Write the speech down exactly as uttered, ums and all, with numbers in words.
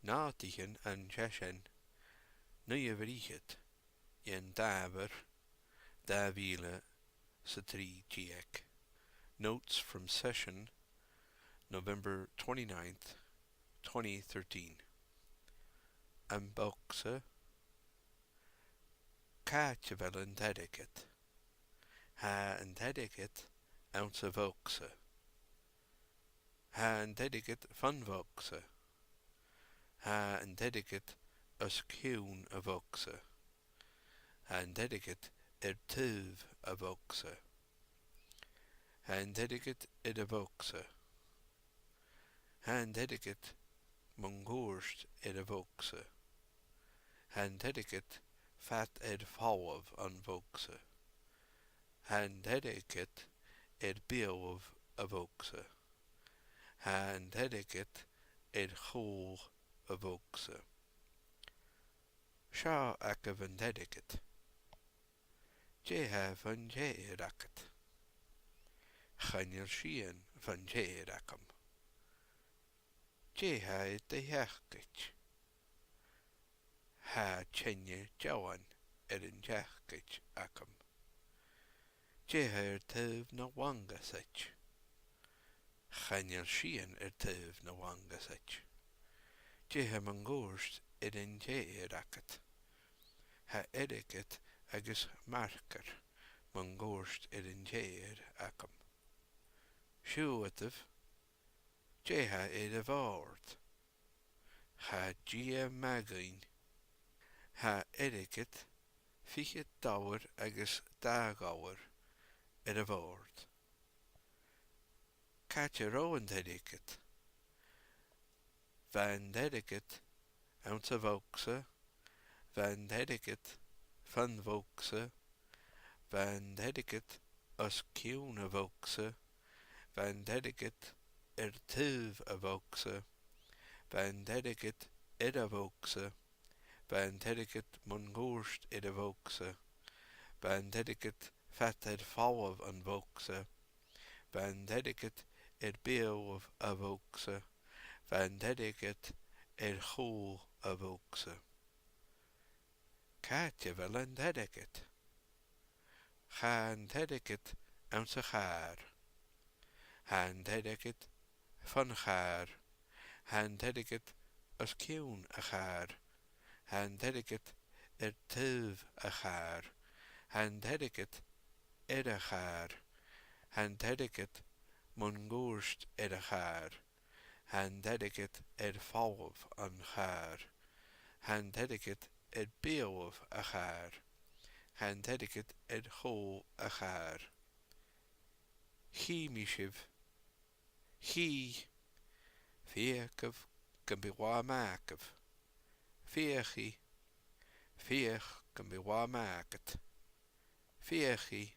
Nòtaichean an t-seisein naoi a' bhliadhna, an Dàmhair, dà mhìle 's a trì deug. Notes from session, November twenty-ninth, twenty thirteen. Am bogsa. Càit a bheil an t-airgead? Tha an t-airgead anns a' bhogsa. Tha an t-airgead fon bhogsa. Tha an t-airgead os cionn a' bhogsa. Tha an t-airgead air taobh a' bhogsa. Tha an t-airgead air a' bhogsa. Tha an t-airgead mun cuairt air a' bhogsa. Tha an t-airgead fad air falbh a' bhogsa. Tha an t-airgead air beulaibh a' bhogsa. Tha an t-airgead air cùl a' bhogsa. Seo agaibh an t-airgead. Dè tha fon t-sèithear agad? Chan eil sìon fon t-sèithear agam. Dè tha air do sheacaid? Tha teine deamhain air an t-seacaid agam. Dè tha air taobh na langa-said? Chan eil sìon air taobh na langa-said. Dè tha mun cuairt air an t-sèithear agad? Tha airgead agus marcar mun cuairt air an t-sèithear agam. Siuthadaibh, dè tha air a' bhòrd? Tha Dia math dhuinn. Tha airgead fichead dollar agus dà dhollar air a' bhòrd. Càit an robh an t-airgead? Bha an t-airgead anns a' bhogsa, bha an t-airgead fon bhogsa, bha an t-airgead os cionn a' bhogsa, bha an t-airgead air taobh a' bhogsa, bha an t-airgead air a' bhogsa, bha an t-airgead mun cuairt air a' bhogsa, bha an t-airgead fad air falbh a' bhogsa, bha an t-airgead air beulaibh a' bhogsa, bha an t-airgead air cùl a' bhogsa. Càit a bheil an t-airgead? Tha an t-airgead anns a' chàr. Tha an t-airgead fon chàr. Tha an t-airgead os cionn a' chàir. Tha an t-airgead air taobh a' chàir. Tha an t-airgead air a' chàr. Tha an t-airgead mun cuairt air a' chàr. Tha an t-airgead air falbh a' chàir. Tha an t-airgead air beulaibh a' chàir. Tha an t-airgead air cùl a' chàir. Chì mi sibh. Chì. Feuchaibh gum bi latha math agaibh. Feuchaidh. Feuch gum bi latha math agad. Feuchaidh.